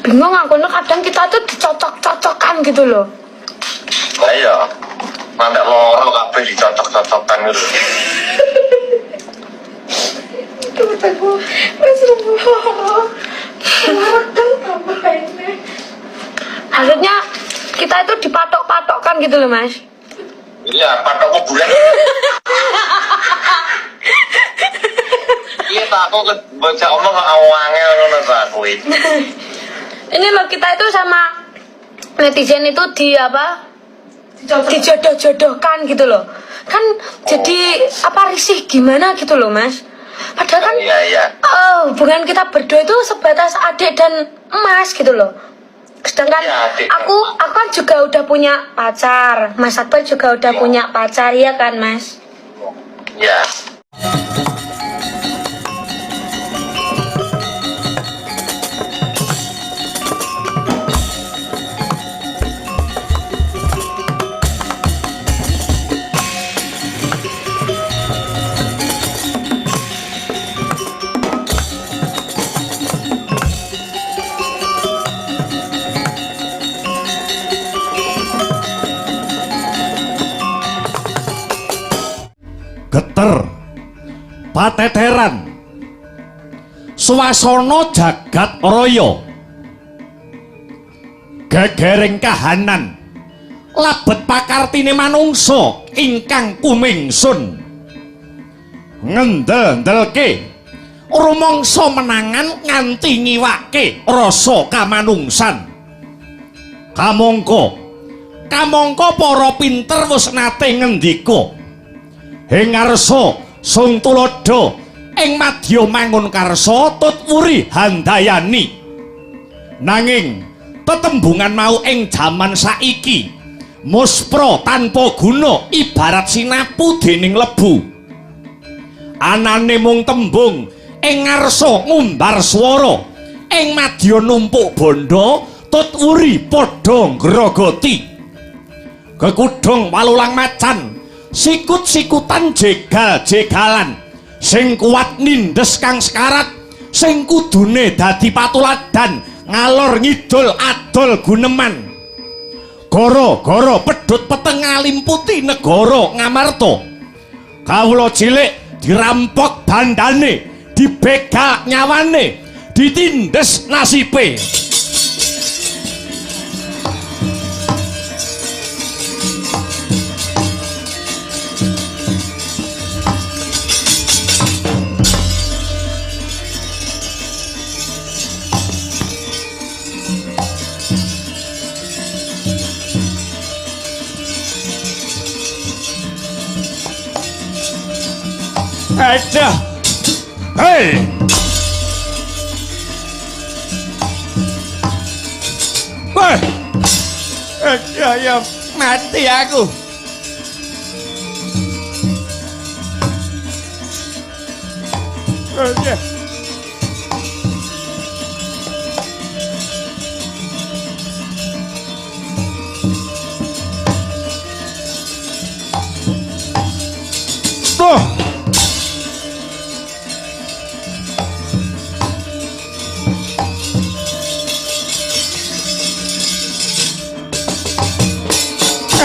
Bingung aku nih, kadang kita tuh dicocok-cocokkan gitu loh. Lah iya. Sampai loro kabeh dicocok-cocokkan gitu. Maksudnya kita itu dipatok-patokkan gitu loh, Mas. Iya, patok kuburan. Iya, tak aku ke bocah omong kok awangel ngono ta aku iki. Ini loh, kita itu sama netizen itu di apa? Dijodoh-jodohkan gitu loh. Kan jadi apa risih gimana gitu loh, Mas. Padahal kan Iya, iya. Hubungan kita berdua itu sebatas adik dan emas gitu loh. Sedangkan Iya, adik. aku kan juga udah punya pacar. Mas Akbar juga udah Iya. punya pacar ya kan, Mas? Iya. Geter, pateteran, swasana jagat raya, gegering kahanan, labet pakartine manungsa ingkang kumingsun, ngendel-ndelke rumangsa menangan nganti ngiwake rasa kamanungsan. Kamangka, kamangka para pinter wis nate ngendika, ing ngarsa sung tuladha ing madya mangun karsa tut wuri handayani. Nanging tetembungan mau ing jaman saiki muspra tanpa guna ibarat sinapu dening lebu. Anane mung tembung ing ngarsa ngumbar swara, ing madya numpuk bondo tut wuri padha ngrogoti. Kekudung walulang macan, sikut-sikutan jegal-jegalan, sing kuat nindes kang sekarat, sing kudune dadi patuladan ngalor ngidul adol guneman. Gara-gara pedhot peteng ngalimputi negara Ngamarta, kawula cilik dirampok bandane, dibegal nyawane, ditindes nasibe. Aduh. Hei. Wah. Aduh, ya mati aku. Aduh. Tuh.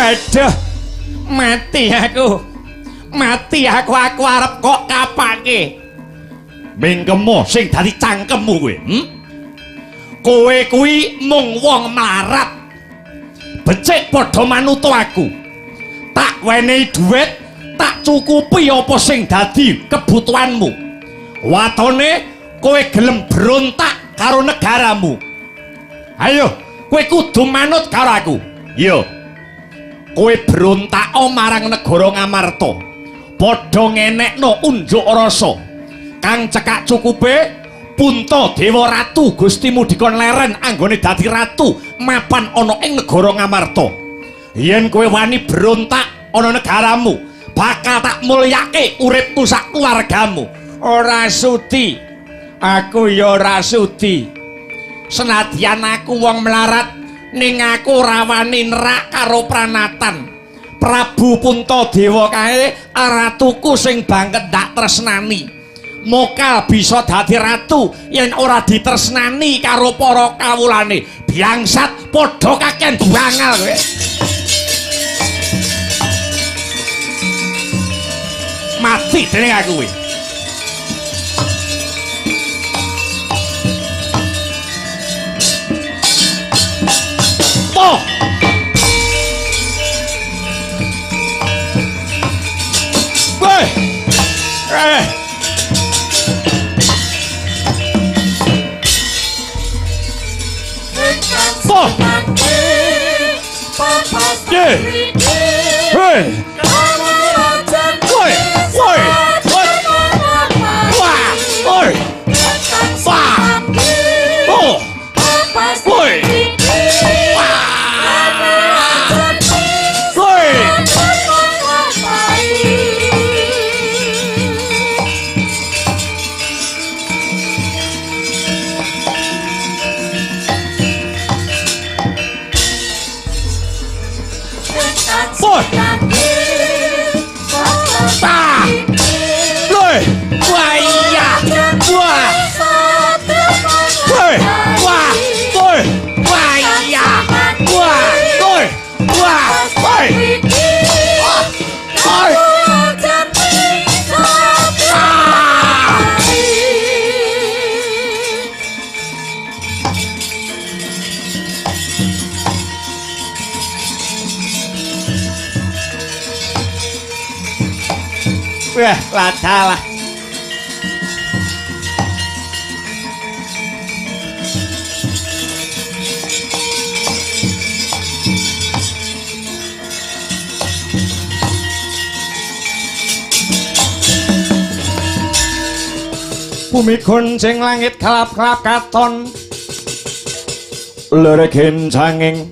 Aduh, mati aku. Mati aku arep kok kapake. Mingkemo sing dadi cangkemmu kowe, Kowe kuwi mung wong mlarat. Becik padha manuta aku. Tak wenehi dhuwit, tak cukupi apa sing dadi kebutuhanmu. Watone kowe gelem berontak karo negaramu. Ayo, kowe kudu manut karo aku. Yo. Kowe berontak marang negara Ngamarta. Padha ngenekno unjuk rasa. Kang cekak cukupe Punta Dewa Ratu Gustimu dikon leren anggone dadi ratu mapan ana ing negara Ngamarta. Yen kowe wani berontak ana negaramu, bakal tak mulyake uripmu sak keluargamu. Ora sudi. Aku ya ora sudi. Senadyan aku wong melarat, ning aku ora wani nerak karo pranatan. Prabu Puntadewa kae ratuku sing banget ndak tresnani. Mokal bisa dadi ratu yen ora ditresnani karo para kawulane. Biangsat padha kakean bangal kowe. Mati dening aku kowe. Oh. Woi. Eh. Oh. Yeah. Hey. Woi. Woi. Woi. Wah. Woi. Wah. Oh. Woi. Wah. Woi. Woi. Ah. Woi. Wah iya. Wah. Woi. Wah. Woi. Wah iya. Wah. Woi. Wah. Woi. Woi. Ah. Wah, ladalah. Bumi gonceng langit kelap-kelap katon. Lere gencanging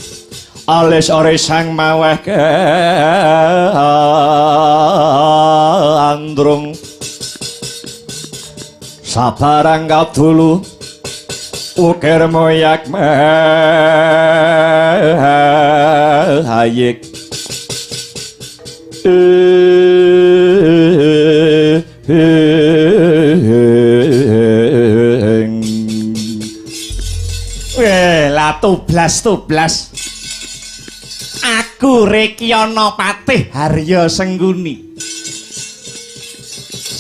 alis ore sang maweh andrung. Sabarang kadulu ukir moyak mahayik. Weh, lah tublas-tublas. Aku Rekyana Patih Harya Sengguni.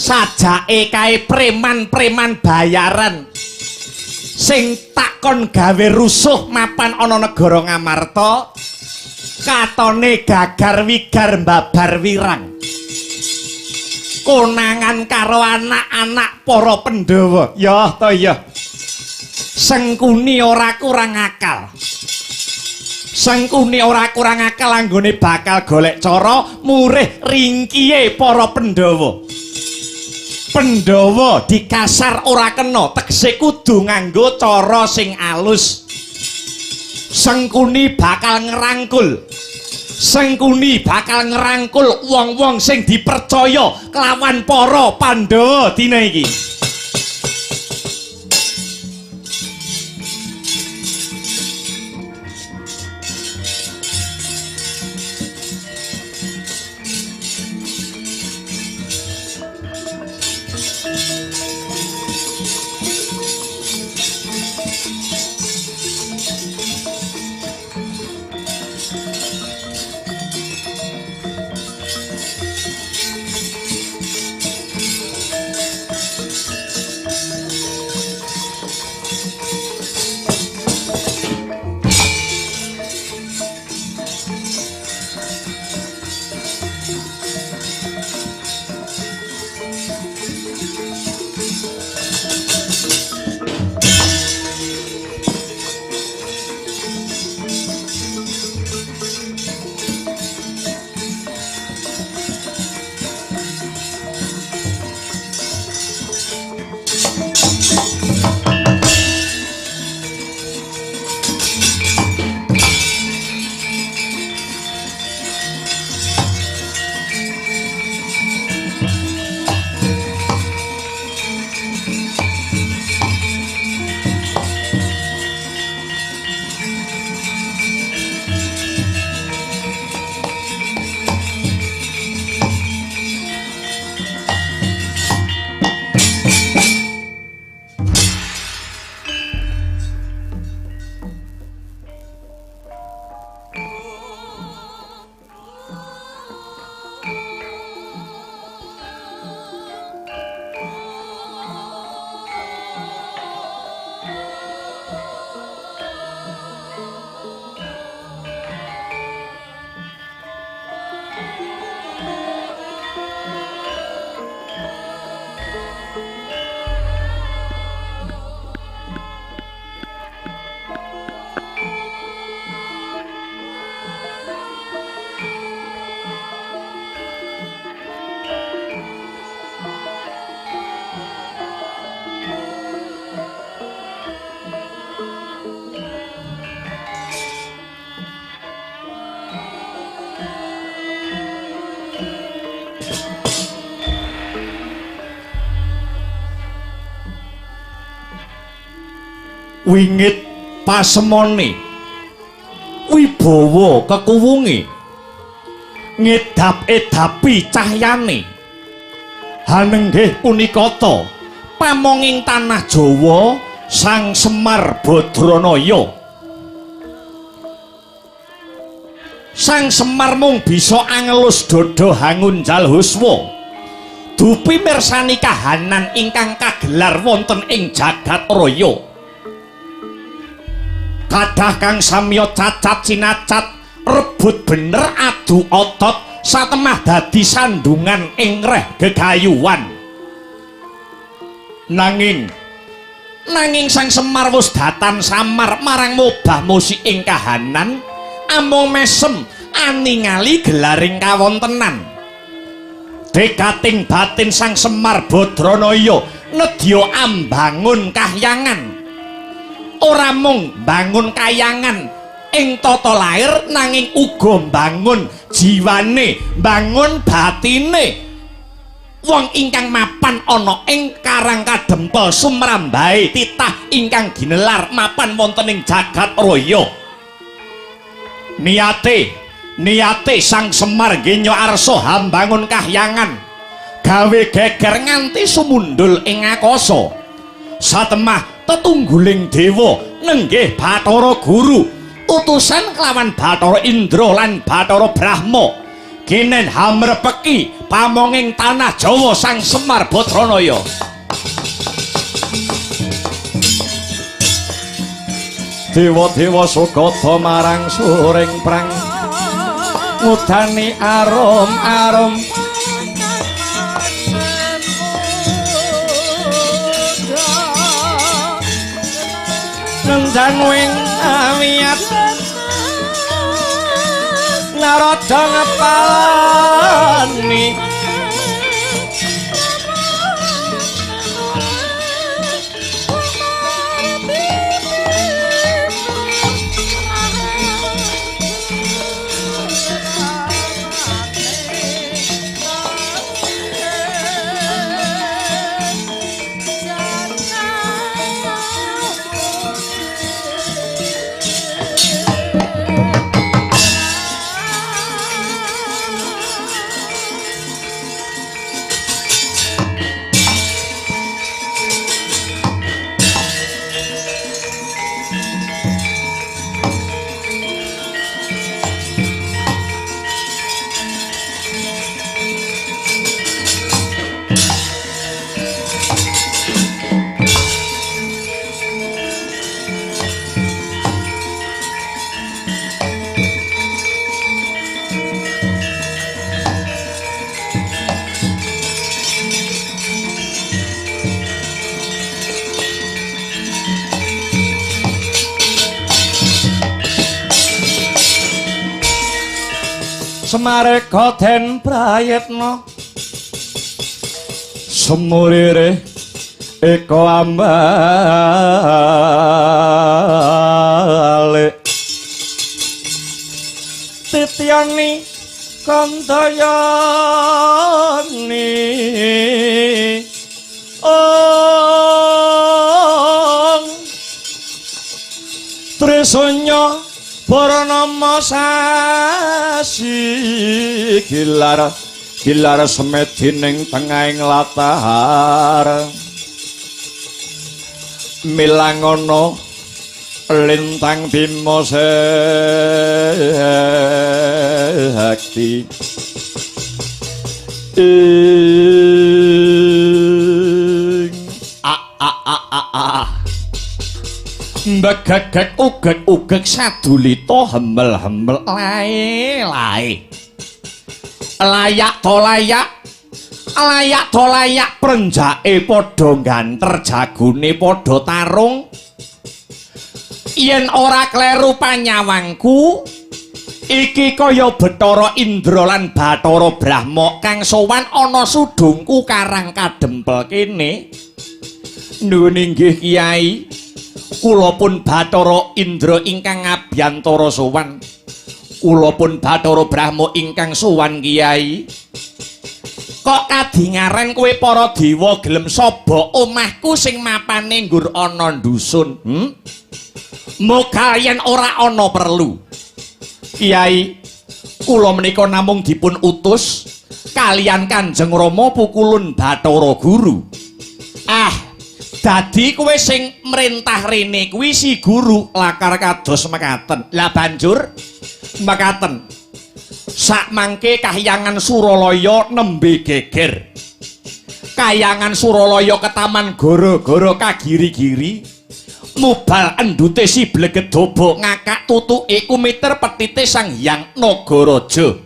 Sajake kae preman-preman bayaran sing takon gawe rusuh mapan ana negara Ngamarta, katone gagar wigar mbabar wirang. Konangan karo anak-anak para Pandhawa. Ya ta ya. Sengkuni ora kurang akal. Sengkuni ora kurang akal anggone bakal golek cara murih ringkihe para Pandhawa. Pandhawa dikasar ora kena, tegese kudu nganggo cara sing alus. Sengkuni bakal ngerangkul. Sengkuni bakal ngerangkul wong-wong sing dipercaya kelawan para Pandhawa dina iki. Wingit pasemone, wibawa kekuwunge, ngedap-edapi cahyane. Hanenggih punika ta pamonging tanah Jawa Sang Semar Badranaya. Sang Semar mung bisa angelus dada hangunjal huswa dupi mirsani kahanan ingkang kagelar wonten ing jagat raya. Kadah kang samya cacat cinacat rebut bener adu otot satemah dadi sandungan ing reh gegayuhan. Nanging Sang Semar wis datan samar marang mobah musi ing kahanan, amung mesem aningali gelaring kawontenan. Dekating batin Sang Semar Badranaya nedya ambangun kahyangan. Ora mung mbangun kayangan ing tata lair, nanging uga mbangun jiwane, mbangun batine wong ingkang mapan ana ing Karang Kadempel sumrambahe titah ingkang ginelar mapan wonten ing jagat raya. Niate Sang Semar Genya Arsa hambangun kahyangan, gawe geger nganti sumundul ing akasa. Satemah tetungguling dewa nenggih Bathara Guru, utusan kelawan Bathara Indra lan Bathara Brahma, ginen hamrepeki pamonging tanah Jawa Sang Semar Badranaya. Dewa-dewa sugata marang suring prang, ngudani arum-arum. Nendang wing awiyat naroda ngepalani. Semareka den prayitna semurire eka ambalik titiyani kandayani ong trisanya Purnama sasi gilar gilar semedi ning tengahing latar milangono lintang bima sakti ing a a a a a mbegegeg ugeg-ugeg sadulita hemel-hemel lae-lae layak to layak layak to layak prenjake padha ganter jagone padha tarung yen ora kleru panyawangku iki kaya Bathara Indra lan Bathara Brahma kang sowan ana sudungku Karang Kadempel kene. Nuwun inggih Kyai, kula pun Bathara Indra ingkang ngabiyantara sowan. Kula pun Bathara Brahma ingkang sowan Kyai. Kok kadingaren kowe para dewa gelem saba omahku sing mapane nggur ana dusun? Moga yen ora ana perlu. Kiai, kula menika namung dipun utus kalian Kanjeng Rama Pukulun Bathara Guru. Ah, dadi kowe sing mrentah rene kuwi si guru lakar kados mekaten. Lah banjur mekaten. Sakmangke kahyangan Suralaya nembe geger. Kahyangan Suralaya ketaman gara-gara kagiri-giri. Mubal endute si Blegedobo ngakak tutuke kumiter petite Sang Hyang Nagaraja.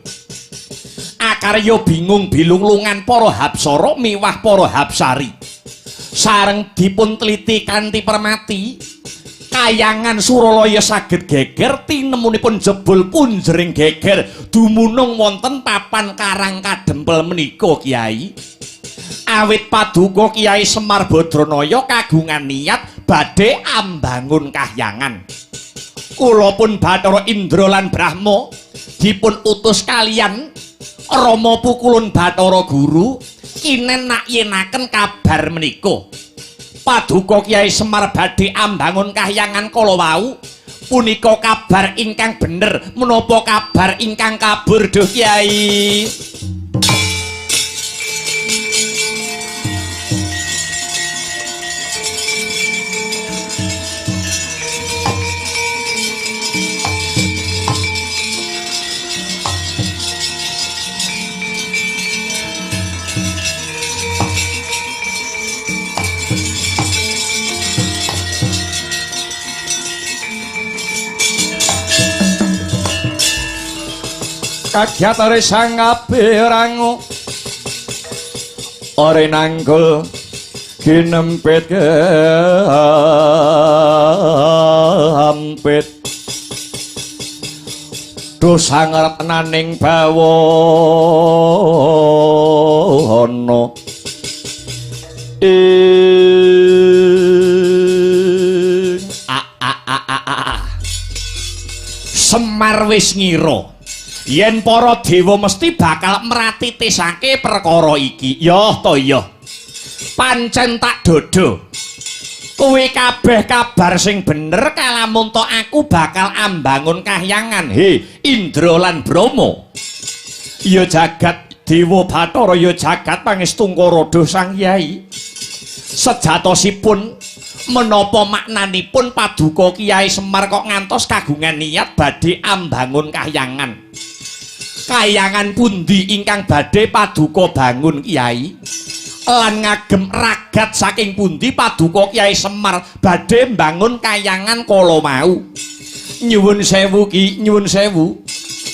Akarya bingung bilunglungan para hapsara miwah para hapsari. Sareng dipun teliti kanthi permati, kayangan Suralaya saged geger tinemunipun jebul punjering geger dumunung wonten papan Karang Kadempel menika Kiai. Awit paduka Kiai Semar Badranaya kagungan niat badhe ambangun kahyangan. Kula pun Bathara Indra lan Brahma dipun utus kalian Rama Pukulun Bathara Guru kinen nakyenaken kabar menika. Paduka Kiai Semar badhe ambangun kahyangan kala wau punika kabar ingkang bener menapa kabar ingkang kabur duh Kiai? Kagyatare sang abirangu ore nanggul kinempit keampit dosa ngarep naning bawana ing a a a a a. Semar wis ngira yen para dewa mesti bakal mratitisake perkara iki. Yah to ya. Pancen tak dodo. Kuwi kabeh kabar sing bener kalamun to aku bakal ambangun kahyangan. He, Indra lan Brahma. Ya jagat Dewa Bathara ya jagat pangestungkara duh Sang Kyai. Sejatosipun menapa maknanipun paduka Kyai Semar kok ngantos kagungan niat badhe ambangun kahyangan? Kayangan pundi ingkang badhe paduka bangun Kyai? Lan ngagem ragat saking pundi paduka Kyai Semar badhe mbangun kayangan kala mau? Nyuwun sewu Ki, nyuwun sewu.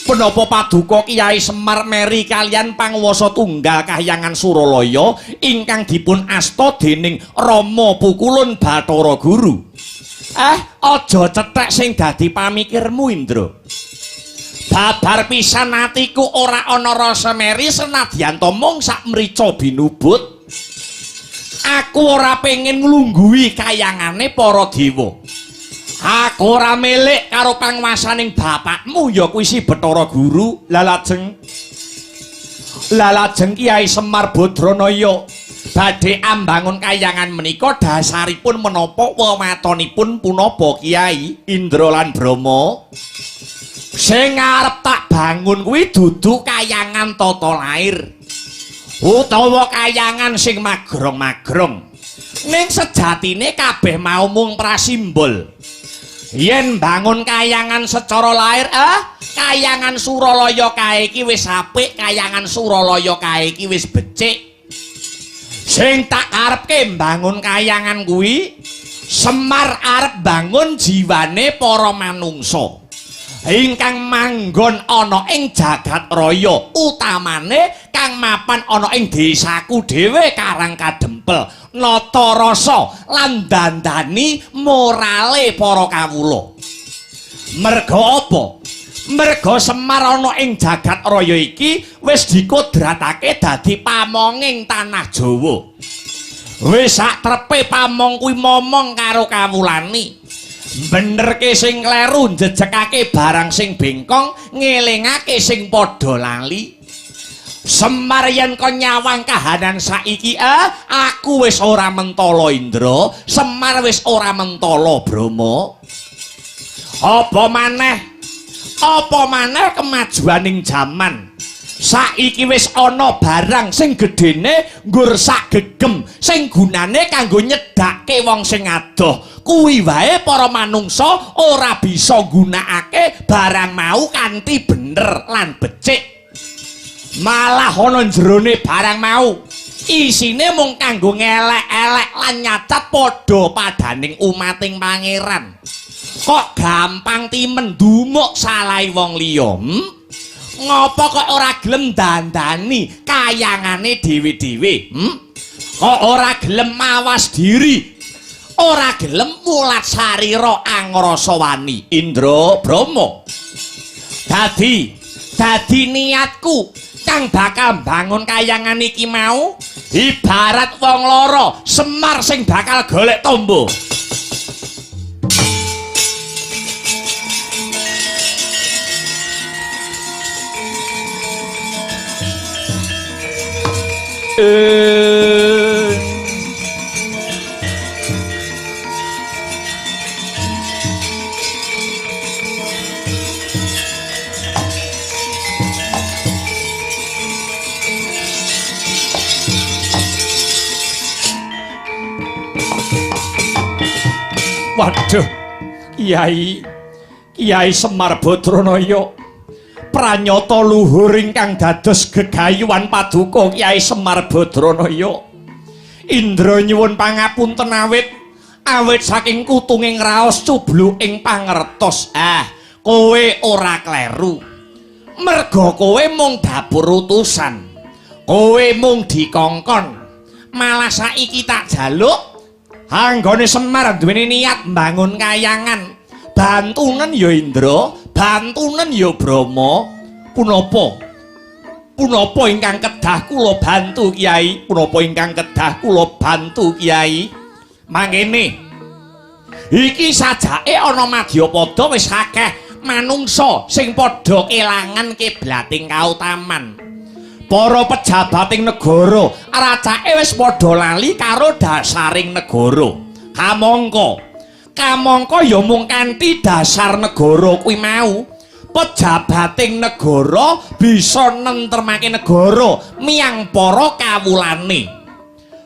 Menapa paduka Kyai Semar meri kalian panguwasa tunggal kahyangan Suralaya ingkang dipun asta dening Rama Pukulun Bathara Guru? Aja cethek sing dadi pamikirmu Indra. Babar pisan atiku ora ana rasa meri senadyan ta mung sak mrica binubut. Aku ora pengen nglungguhi kayangane para dewa. Aku ora milik karo panguwasaning bapakmu ya kuwi si Bathara Guru. Lalajeng Kyai Semar Badranaya badhe ambangun kayangan menika dasaripun menapa wewatonipun punapa Kyai Indra lan Brahma? Sing arep tak bangun kuwi dudu kayangan tata lair utawa kayangan sing magrong-magrong. Ning sejatine kabeh mau mung prasimbol. Yen bangun kayangan secara lair, kayangan Suralaya kae iki wis apik, kayangan Suralaya kae iki wis becik. Sing tak karepke mbangun kayangan kuwi Semar arep bangun jiwane para manungsa ingkang manggon ana ing jagat raya, utamane kang mapan ana ing desaku dhewe Karang Kadempel, nata rasa lan dandani morale para kawula. Merga apa? Merga Semar ana ing jagat raya iki wis dikodratake dadi pamonging tanah Jawa. Wis sak trepe pamong kuwi momong karo kawulane, benerke sing kleru, njejekake barang sing bengkong, ngelingake sing padha lali. Semar yen kon nyawang kahanan saiki, aku wis ora mentala Indra, Semar wis ora mentala Brahma. Apa maneh? Apa maneh kemajuaning jaman? Saiki wis ana barang sing gedene nggur sak gegem, sing gunane kanggo nyedhake wong sing adoh. Kuwi wae para manungsa ora bisa nggunakake barang mau kanthi bener lan becik. Malah ana jerone barang mau isine mung kanggo ngelek-elek lan nyacat padha padaning umating pangeran. Kok gampang timen dumuk salahi wong liya? Ngopo kok ora gelem dandani kayangane dhewe-dhewe? Kok ora gelem mawas diri? Ora gelem mulat sarira angrasa wani Indra Brahma. Dadi niatku kang bakal bangun kayangan iki mau ibarat wong loro Semar sing bakal golek tombo. Waduh, Kyai, Kyai Semar Badranaya, pranyata luhur ingkang dados gegayuhan paduka Kyai Semar Badranaya. Indra nyuwun pangapunten awit saking kutunging raos cubluking pangertos. Ah, kowe ora kleru. Merga kowe mung dapur utusan. Kowe mung dikongkon. Malah saiki tak jaluk anggone Semar duweni niat mbangun kayangan. Bantunen ya Indra, bantunen ya Brahma. Punapa? Punapa ingkang kedah kula bantu Kyai? Punapa ingkang kedah kula bantu Kyai? Mangkene iki sajake ana madyapada wis akeh manungsa sing padha kelangan kiblating kautaman. Para pejabating negara racake wis padha lali karo dasaring negara. Kamangka ya mung kanthi dasar negara kuwi mau, pejabating negara bisa nentremake negara miyang para kawulane.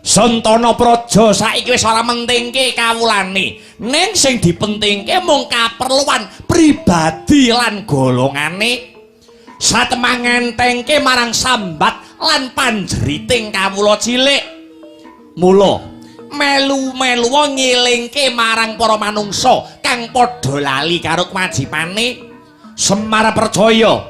Sentana Praja saiki wis ora mentingke kawulane, ning sing dipentingke mung kaperluan pribadi lan golongane. Satemah ngentengke marang sambat lan panjeriting kawula cilik. Mula melu-melu ngelingke marang para manungsa kang padha lali karo kewajibane. Semar percaya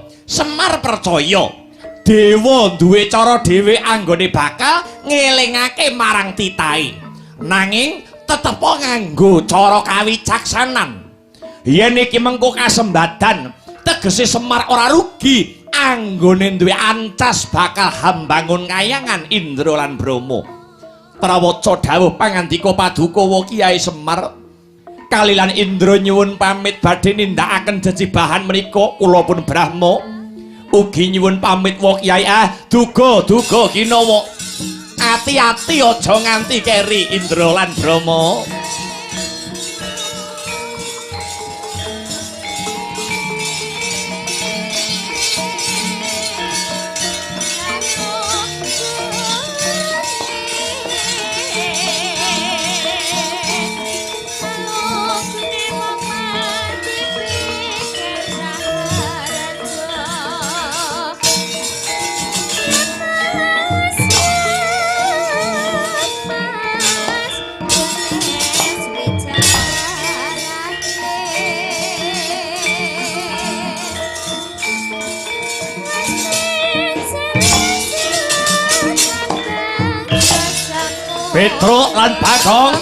dewa duwe cara dhewe anggone bakal ngelingake marang titahe. Nanging tetep nganggo cara kawicaksanan. Yen iki mengko kasembadan, tegese Semar ora rugi anggone duwe ancas bakal hambangun kayangan Indra lan Brahma. Prawaca dawuh pangandika paduka wa Kyai Semar kalilan Indra nyuwun pamit badhe nindakaken jejibahan menika. Kula pun Brahma ugi nyuwun pamit wa Kyai. Ah, duga duga kinawa, ati-ati aja nganti keri Indra lan Brahma. Petruk lan Bagong.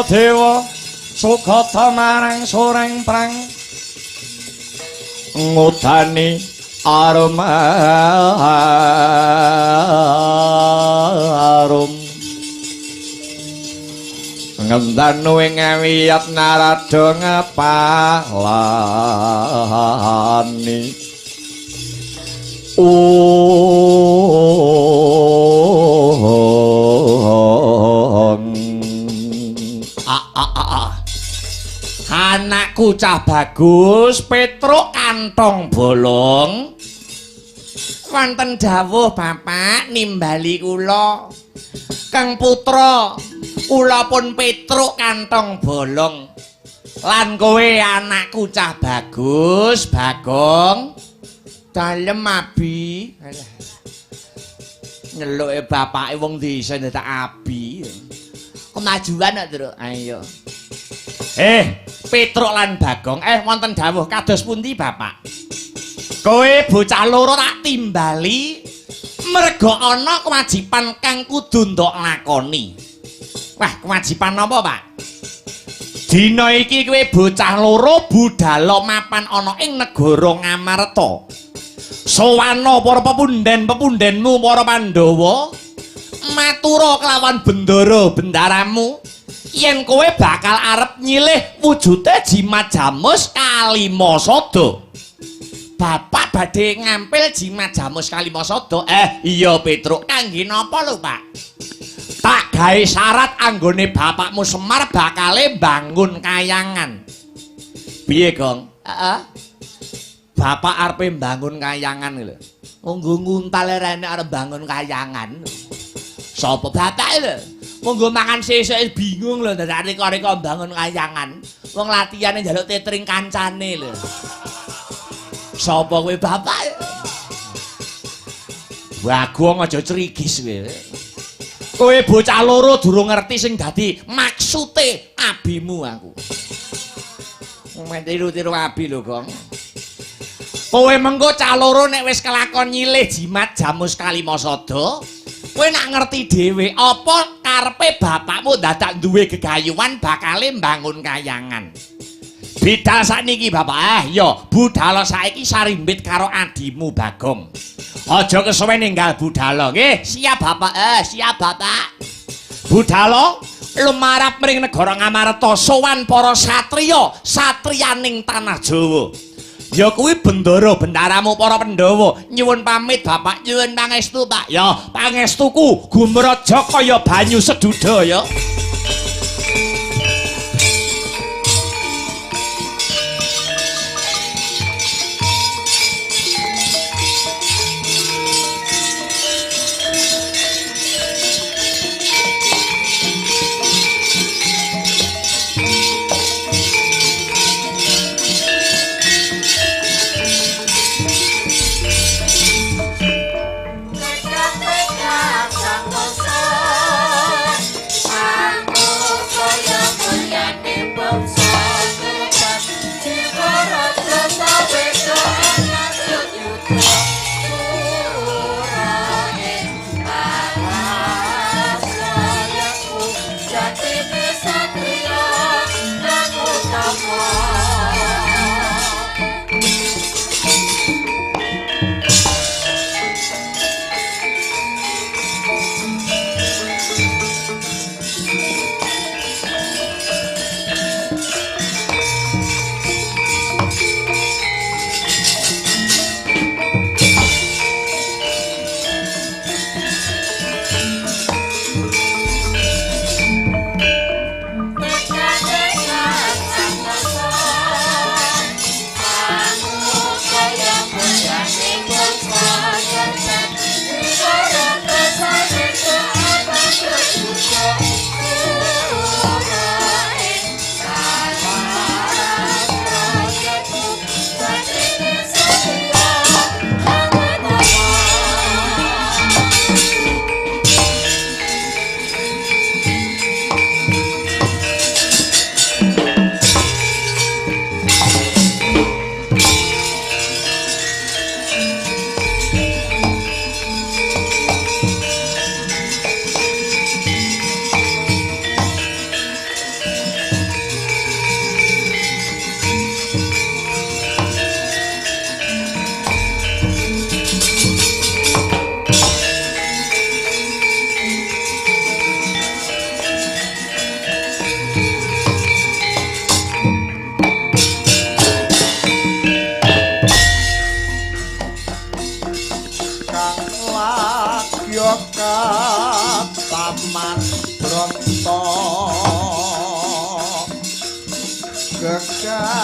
Sadewa sugata marang soreng prang ngudani arum arum ngendanu ing awiyat narada ngepalani Anakku cah bagus Petruk kantong bolong. Wonten dawuh Bapak nimbali kula. Kang putra kula pun Petruk kantong bolong. Lan kowe anakku cah bagus Bagong. Dalem abi. Nyeluke bapake wong desa ndadak abi. Kemajuan kok, Truk. Ayo. Petruk lan Bagong, wonten dawuh kados pundi Bapak? Kowe bocah loro tak timbali merga ana kewajiban kang kudu ndok lakoni. Wah, kewajiban apa, Pak? Dina iki kowe bocah loro budala mapan ana ing negara Ngamarta. Sowana para pepunden-pepundenmu para Pandhawa, matura kelawan bendara bendaramu yen kowe bakal arep nyilih wujude jimat jamus kalima sada. Bapak badhe ngampil jimat jamus kalima sada. Iya Petruk, kangge napa lho, Pak? Tak gawe syarat anggone bapakmu Semar bakale mbangun kayangan. Piye, Gong? Heeh. Bapak arepe mbangun kayangan lho. Nggo nguntal rene arep mbangun kayangan. Sapa bapake lho? Monggo mangan sesuk bingung lho dadak reka-reka mbangun kayangan. Wong latihane njaluk tethering kancane lho. Sapa kowe bapak? Bagong aja crigis kowe. Kowe bocah loro durung ngerti sing dadi maksude abimu aku. Tiru-tiru abi lho, Gong. Kowe mengko cah loro nek wis kelakon nyilih jimat jamus kalima sada, kowe nak ngerti dhewe apa karepe bapakmu dadak duwe gegayuhan bakale mbangun kayangan. Bidal sakniki bapak, ya budala saiki sarimbit karo adimu Bagong. Aja kesuwen ninggal budala nggih. Siap bapak, siap bapak. Budala lumarap mring negara Ngamarta sowan para satriya, satriyaning tanah Jawa. Ya kuwi bendara bendaramu para Pandhawa. Nyuwun pamit bapak, nyuwun pangestu Pak. Ya, pangestuku gumraja kaya banyu seduda ya. Sang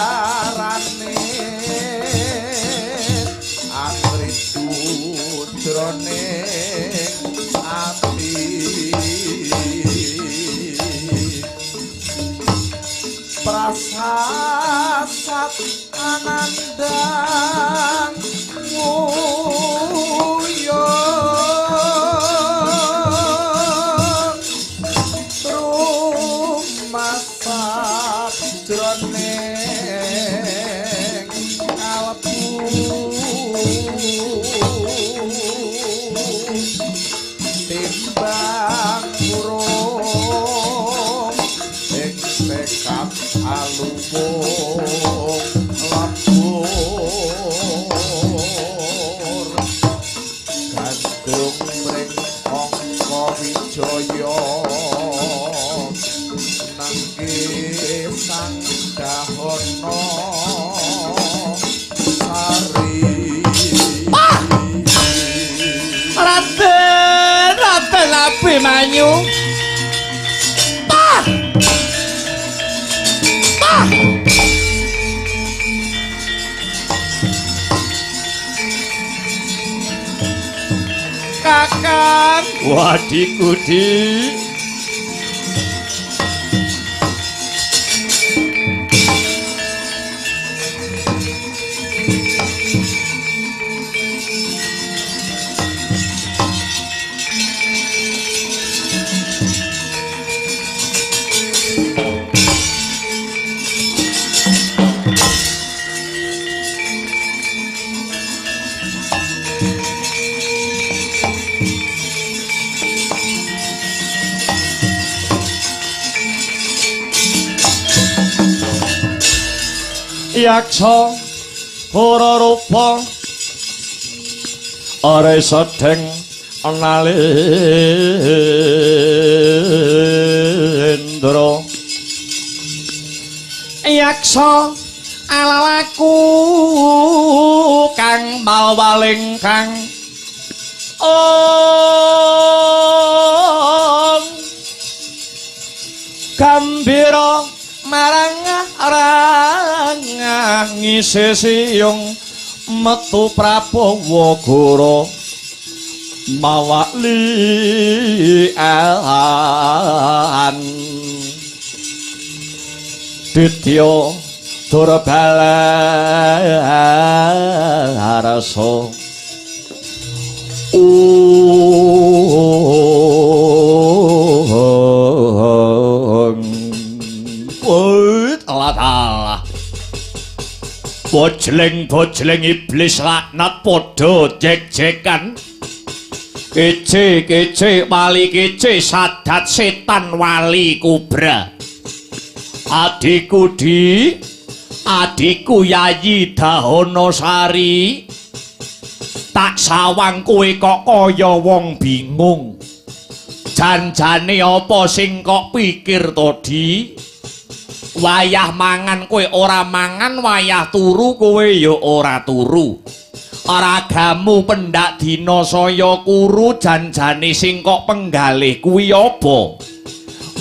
Ganjarane angritu jroning ati prasasat anandang nguyung rumasat jroning kalbu timbang urung ing tekad alupung lebur gandrung mring angka wijaya nangge sang dahana sari. Raden, Raden Abimanyu. Pah! Pah! Kakang, wadikudi. Yaksa ora rupa ora sedeng nalendra yaksa alalaku kang malwaling kang ong gambira marang rangah ngisi siyung metu Prabawa Goro mawali an ditya durbala rasa alah bojleng-bojleng iblis laknat padha jek-jekan kece-kece wali kece sadat setan wali kubra adikku di adikku Yayi Dahana Sari tak sawang kowe kok kaya wong bingung janjane apa sing kok pikir to di wayah mangan kowe ora mangan, wayah turu kowe ya ora turu. Ragamu pendak dina saya kuru, janjane sing kok penggalih kuwi apa?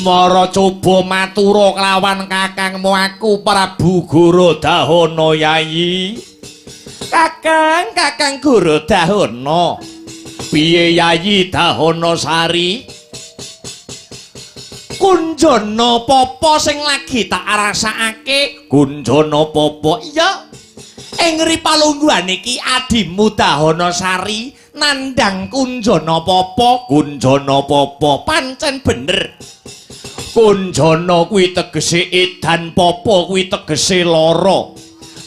Mara coba matura kelawan kakangmu aku Prabu Guru Dahana Yayi. Kakang, Kakang Guru Dahana. Piye Yayi Dahana Sari? Kunjana papa sing lagi tak rasakake? Kunjana papa? Iya. Ing ripalungguhan iki adimu Dahana Sari nandhang kunjana papa. Kunjana papa pancen bener. Kunjana kuwi tegese edan, papa kuwi tegese lara.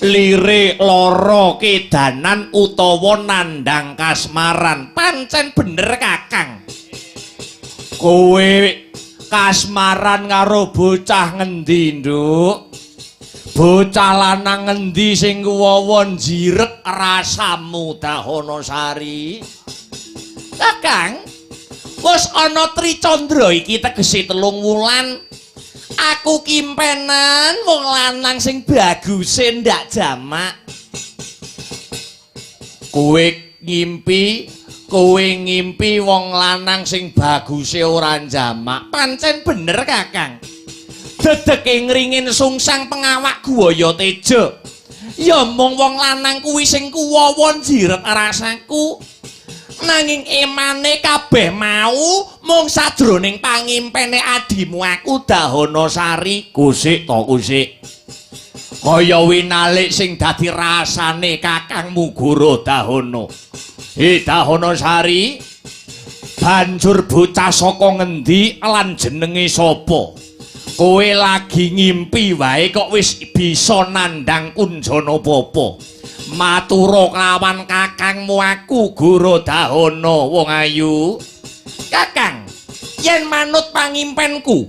Lire lara kedanan utawa nandhang kasmaran. Pancen bener Kakang. Kowe kasmaran karo bocah ngendi, Nduk? Bocah lanang ngendi sing kuwawa njirek rasamu Dahana Sari? Kakang, wis ana Tricandra iki tegese 3 wulan. Aku kimpenan wong lanang sing baguse ndak jamak. Kowe ngimpi, kowe ngimpi wong lanang sing baguse ora jamak. Pancen bener Kakang. Dedeke ngringin sungsang pengawak Guwaya Teja. Ya mung wong lanang kuwi sing kuwawa jiret rasaku. Nanging emane kabeh mau mung sajroning pangimpene adimu aku Dahana Sari. Kusik to kusik. Kaya winalik sing dadi rasane kakangmu Guru Dahana. He Dahana Sari, banjur bocah saka ngendi lan jenenge sapa? Kowe lagi ngimpi wae kok wis bisa nandhang Kunjana Papa. Matura kelawan kakangmu aku Guru Dahana wong ayu. Kakang, yen manut pangimpenku,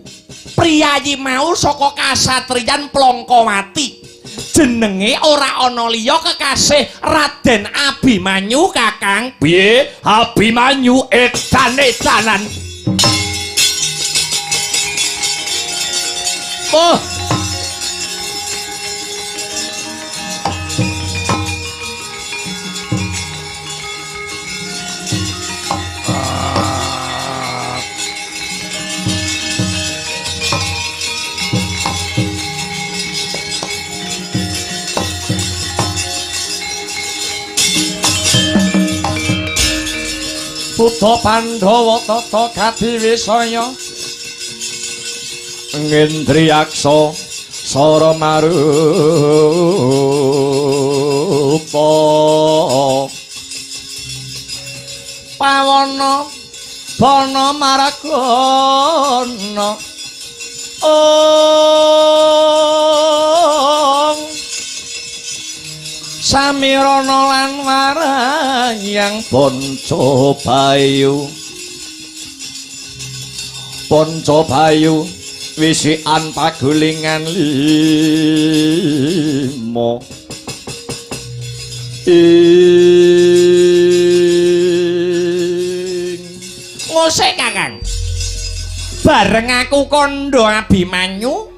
priyayi mau saka kasatriyan Plongkowati. Jenenge ora ana liya kekasih Raden Abimanyu, Kakang. Piye? Abimanyu edan-edanan. Oh. Putra Pandhawa tata kadiwisaya ngendriyaksa sara marupa pawana bana maragana ong samirana lan warayang Panca Bayu. Panca Bayu wisikan pagulingan lima ing ngosek Kakang. Bareng aku kandha Abimanyu,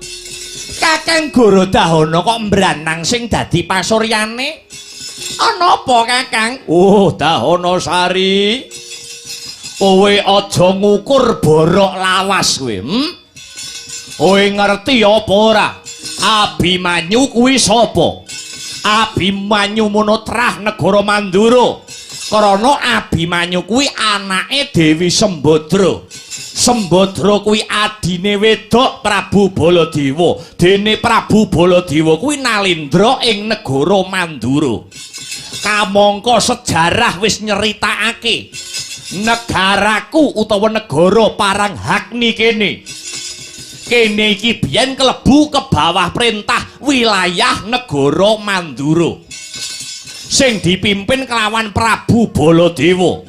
Kakang Guru Dahana kok mbranang sing dadi pasuryane. Ana apa Kakang? Oh, Dahana Sari, kowe aja ngukur borok lawas kowe. Kowe ngerti apa ora? Abimanyu kuwi sapa? Abimanyu mono trah negara Mandura. Karana Abimanyu kuwi anake Dewi Sembadra. Sembadra kuwi adine wedok Prabu Baladewa. Dene Prabu Baladewa kuwi nalindra ing negara Mandura. Kamangka sejarah wis nyeritakake negaraku utawa negara Paranghakni kene. Kene iki biyen klebu ke bawah perintah wilayah negara Mandura sing dipimpin kelawan Prabu Baladewa.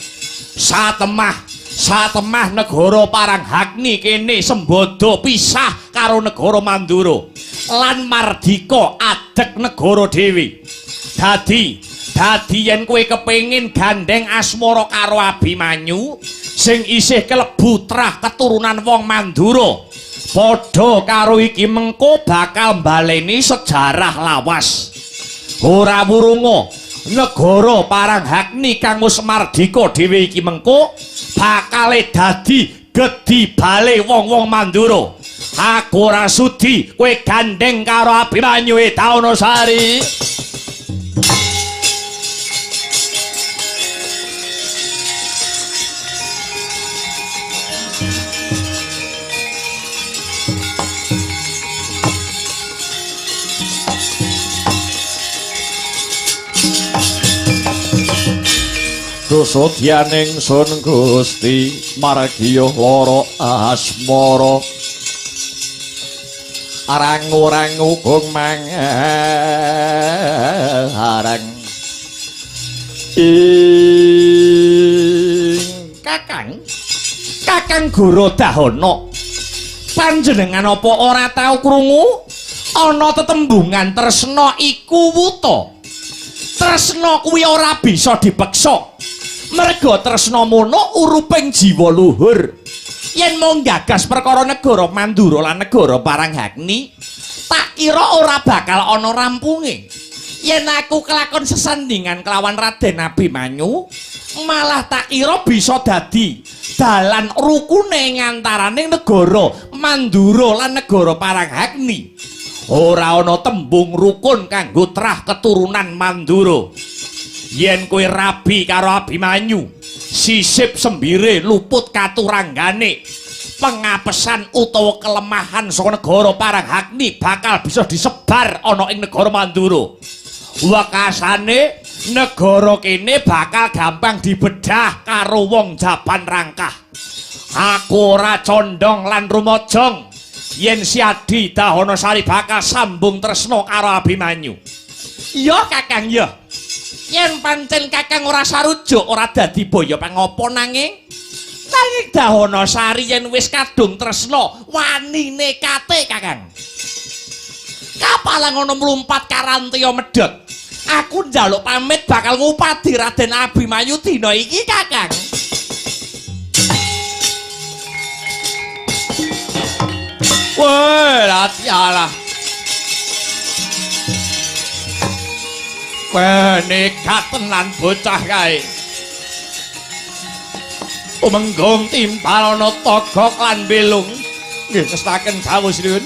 Satemah negara Paranghakni kene sembada pisah karo negara Mandura lan mardika adeg negara dhewe. Dadi yen kowe kepengin gandeng asmara karo Abimanyu sing isih kelebu trah keturunan wong Mandura, padha karo iki mengko bakal mbaleni sejarah lawas. Ora wurunga negara Paranghakni kang wis mardika dhewe iki mengko bakale dadi gedhi bale wong-wong Mandura. Aku ora sudi kowe gandeng karo Abimanyu Dahana Sari. Kusudyaning sun Gusti margiya lara asmara arangu-rangu gung mangarang ing Kakang. Kakang Guru Dahana, panjenengan apa ora tau krungu ana tetembungan tresna iku wuta? Tresna kuwi ora bisa dipeksa. Merga tresna mono uruping jiwa luhur. Yen mung gagas perkara negara Mandura lan negara Paranghakni, tak kira ora bakal ana rampunge. Yen aku kelakon sesandingan kelawan Raden Abimanyu, malah tak kira bisa dadi dalan rukune ngantarane negara Mandura lan negara Paranghagni. Ora ana tembung rukun kanggo trah keturunan Mandura. Yen kowe rabi karo Abimanyu, sisip sembire luput katuranggane. Pengapesan utawa kelemahan saka negara Paranghagni bakal bisa disebar ana ing negara Mandura. Wekasane negara kene bakal gampang dibedah karo wong Jaban Rangkah. Aku ora condong lan rumojong yen si Adi Dahana Sari bakal sambung tresna karo Abimanyu. Iya Kakang, ya. Yen pancen Kakang ora sarujuk ora dadi boyo pangopo, nanging Dahana Sari yen wis kadung tresna wani nekate Kakang. Kapalang ana mlumpat karantiya medhot. Aku njaluk pamit bakal ngupadi Raden Abimanyu dina iki Kakang. Weh, latialah. Weh, nekat tenan bocah kae. Tumenggung timpal ana Togok lan Belung. Nggih, ngestaken dawuh sinuwun.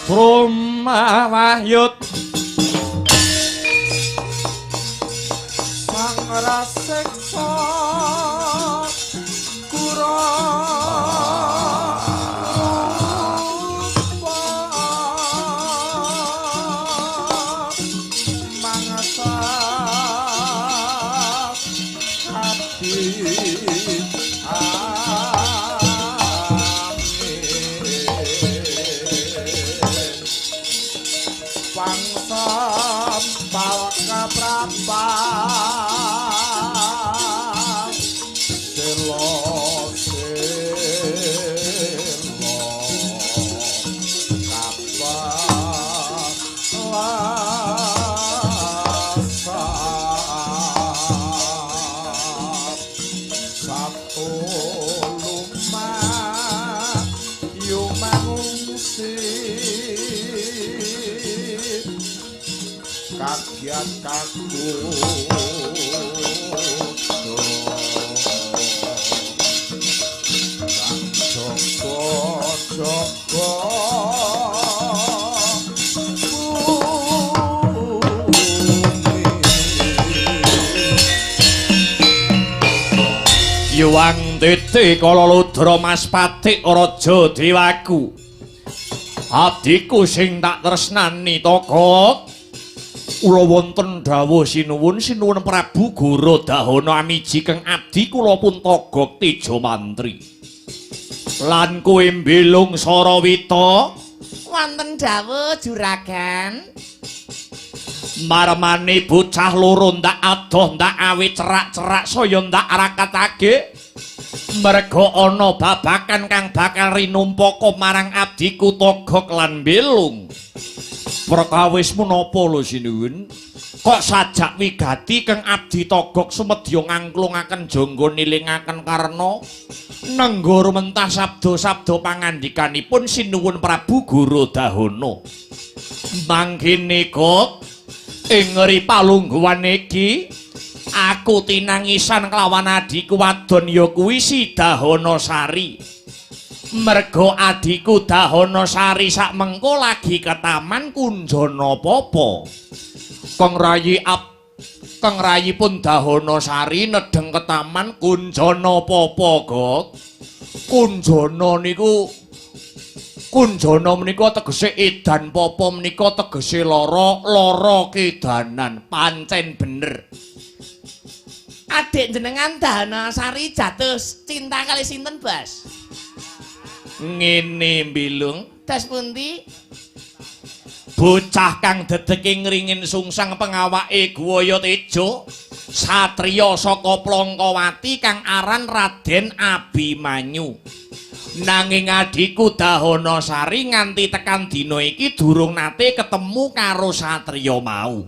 Roma Wahyut sang raseksa kura rupa mangsa abdi Yuwang titi kala ludra Mas Patik raja dewaku. Abdiku sing tak tresnani Togok. Kula wonten dawuh sinuwun sinuwun Prabu Guru Dahana amiji keng abdi kula pun Togok Teja Mantri. Lan kowe mbilung Sarawita wonten dawuh juragan. Marmane bocah loro ndak adoh ndak awe cerak-cerak saya ndak rakatake merga ana babakan kang bakal rinumpaka marang abdiku Togok lan Belung. Perkawis menapa lho sinuwun? Kok sajak wigati kang abdi Togok sumedya ngangklungaken jangga nilingaken karna nengga rumentah sabda-sabda pangandikanipun sinuwun Prabu Guru Dahana. Mangkene kok ing ngeri palungguhan iki aku tinangisan kelawan adhiku wadon ya kuwi si Dahana Sari. Merga adhiku Dahana Sari sak mengko lagi ke Taman Kunjana Papa. Kang Rayi Kang Rayi pun Dahana Sari nedheng ketaman Kunjana papa, Gok. Kunjana niku Kunjana menika tegese edan papa menika tegese lara, lara kedanan. Pancen bener. Adik jenengan Dahana Sari jatuh cinta kali sinten, Bas? Ngene mbilung. Das pundi? Bocah kang dedeke ngringin sungsang pengawake Guwaya Tejo, satriya saka Plongkowati kang aran Raden Abimanyu. Nanging adhiku Dahana Sari nganti tekan dina iki durung nate ketemu karo satriya mau.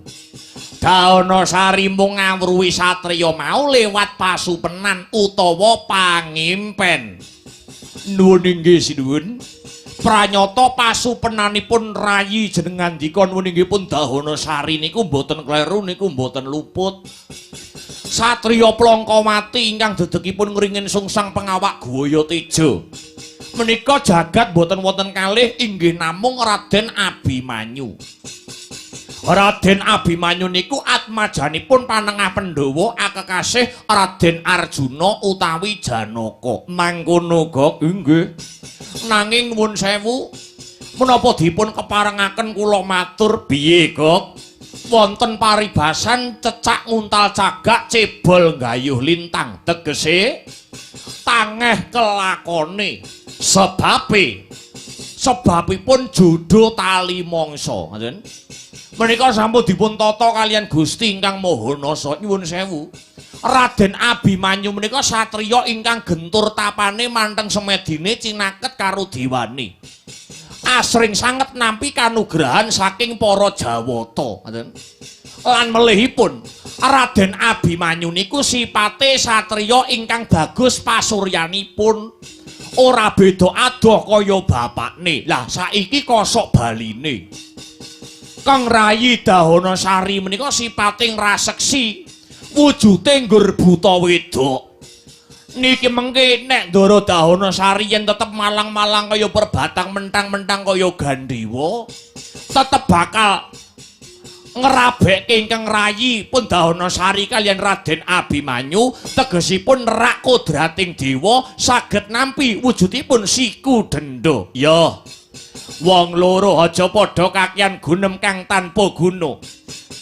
Dahana Sari mung ngawruhi satriya mau lewat pasupenan utawa pangimpen. Nuwun inggih sinuwun. Pranyata pasupenanipun rayi jenengan dika nuwun inggih pun Dahana Sari niku mboten kleru niku mboten luput. Satriya Plongkowati ingkang dedekipun ngringin sungsang pengawak Guwaya Tejo menika jagat mboten wonten kalih inggih namung Raden Abimanyu. Raden Abimanyu niku atmajanipun panengah Pandhawa akekasih Raden Arjuna utawi Janaka. Mangkono Gok, inggih. Nanging nuwun sewu, menapa dipun keparengaken kula matur biye, Gok? Wonten paribasan cecak nguntal cagak cebol nggayuh lintang, tegese tangeh kelakone. Sebabe sebabipun jodoh tali mangsa, ngoten. Menika sampun dipun tata kaliyan Gusti ingkang Maha Nasa. Nyuwun sewu, Raden Abimanyu menika satriya ingkang gentur tapane manteng semedine cinaket karo dewane. Asring sanget nampi kanugrahan saking para Jawata, ngoten. Lan melihipun Raden Abimanyu niku sipate satriya ingkang bagus pasuryanipun, ora beda adoh kaya bapakne. Lah saiki kosok baline. Kang Rayi Dahana Sari menika sipate ngraseksi, wujude nggur buta wedok. Niki mengke nek Ndara Dahana Sari yen tetep malang-malang kaya perbatang mentang-mentang kaya Gandewa, tetep bakal ngrabekke ingkang rayi pun Dahana Sari kaliyan Raden Abimanyu, tegesipun nerak kodrating dewa saged nampi wujudipun siku denda. Ya, wong loro aja padha kakean gunem kang tanpa guna.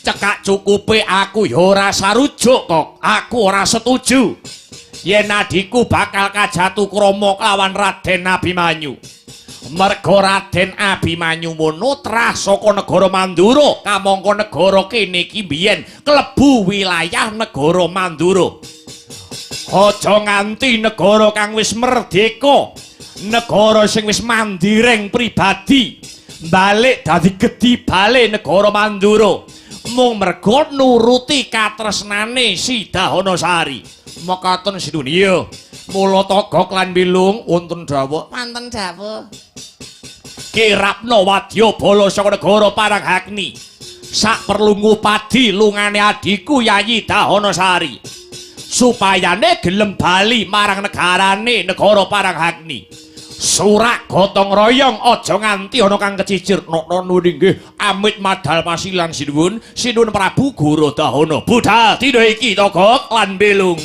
Cekak cukupe aku ya ora sarujuk kok, aku ora setuju yen adhiku bakal kajatu krama kelawan Raden Abimanyu. Merga Raden Abimanyu mono trah saka negara Mandura, kamangka negara kene iki biyen klebu wilayah negara Mandura. Aja nganti negara kang wis merdeka, negara sing wis mandiring pribadi, balik dadi gedhi bale negara Mandura mung merga nuruti katresnane si Dahana Sari. Mekaten sinuwun. Iya. Mula Togok lan Bilung wonten dawuh. Wonten dawuh. Kirapna wadya bala saka negara Paranghagni. Sak perlu ngupadi lungane adhiku Yayi Dahana Sari. Supayane gelem bali marang negarane negara Paranghagni. Surak gotong royong aja nganti ana kang kecicir. Nokno nuwun inggih amit madal pasilan sinuwun. Sinuwun Prabu Guru Dahana. Budhal dina iki Togok lan Bilung.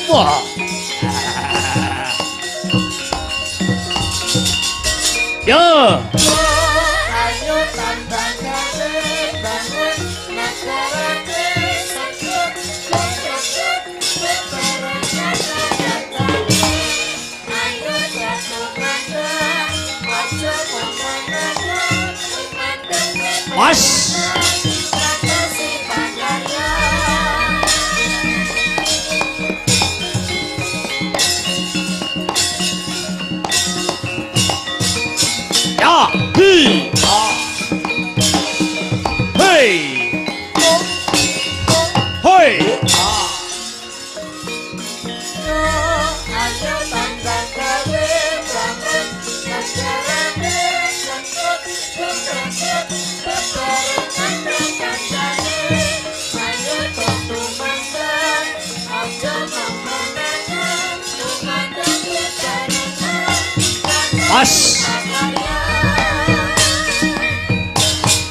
Wah. Yo. Ayo tambah gawe bangun negara satu ayo jatuh mata ojo Mas. Ya, hi. Hei. Hoi. Mas.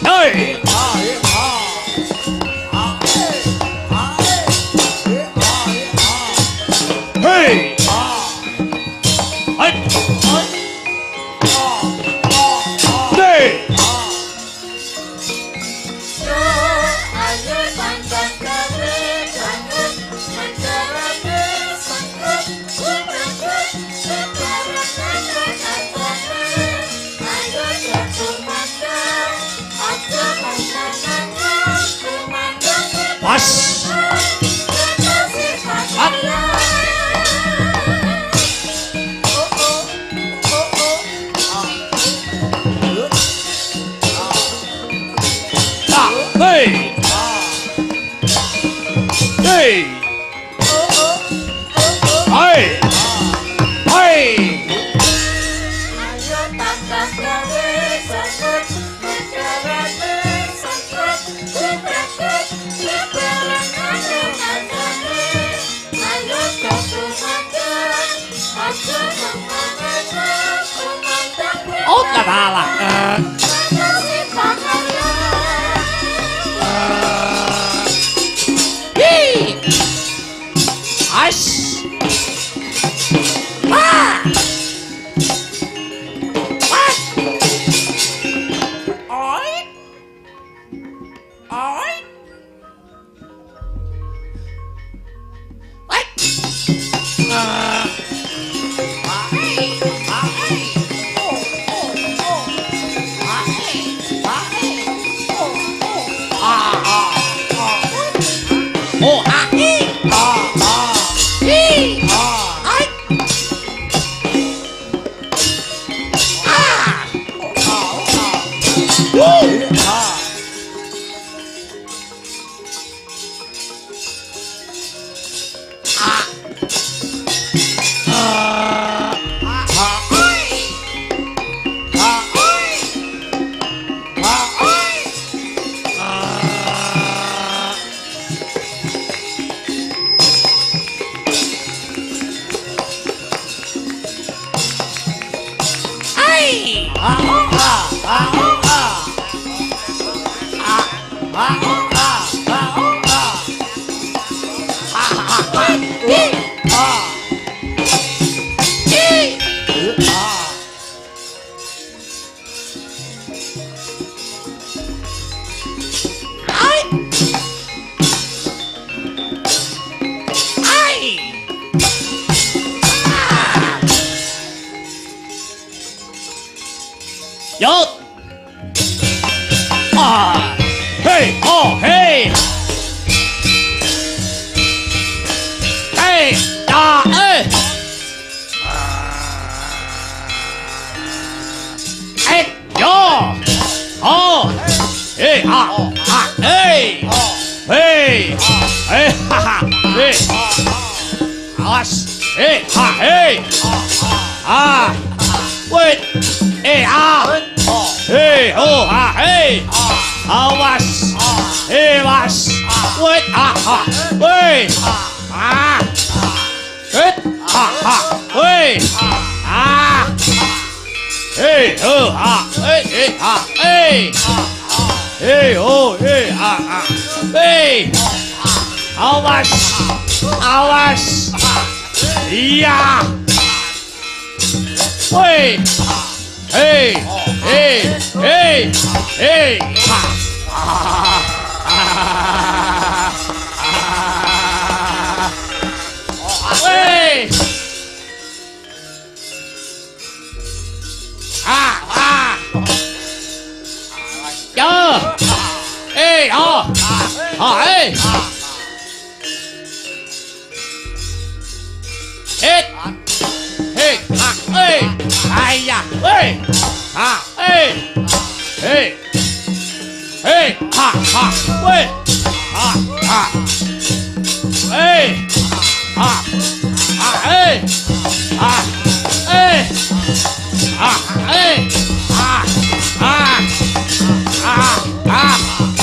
Hei. Hei. Hei. Hei. Mas. Hey. Hey. Hey. Hey. Oh, lah. As. Ah. Ah. Oi. Oi. Oi. Oh, ah, ah, ah. Hey, oh, hey. Hey, ah, eh. Hey, yo. Oh. Hey, ah, ah, hey. Hey. Hey, ha, ha. Hey. Awas. Hey, ha, hey. Ah. Wait. Hey, ah. Hey, oh, ah, hey. Awas. Hey, was. Wait, ah, ah. Wait. Ah. Wait. Ah, ah. Wait. Ah. Hey, oh, ah. Hey, hey, ah. Hey. Hey, oh, hey, ah, ah. Hey. Awas. Awas. Iya. Wait. Hey, hey, hey, hey. Ha. Ah, ah, ah. Wey. Ah, ah. Yo. Eh, oh. Ha, eh. Eh. Eh, ha, eh. Ayah, eh. Ha, eh. Eh. Eh, ha, ha, eh. Ha, ha. Eh. Ha. Ha, eh. Ha. Eh. Ha, eh. Ha. Ha. Ha. Ha.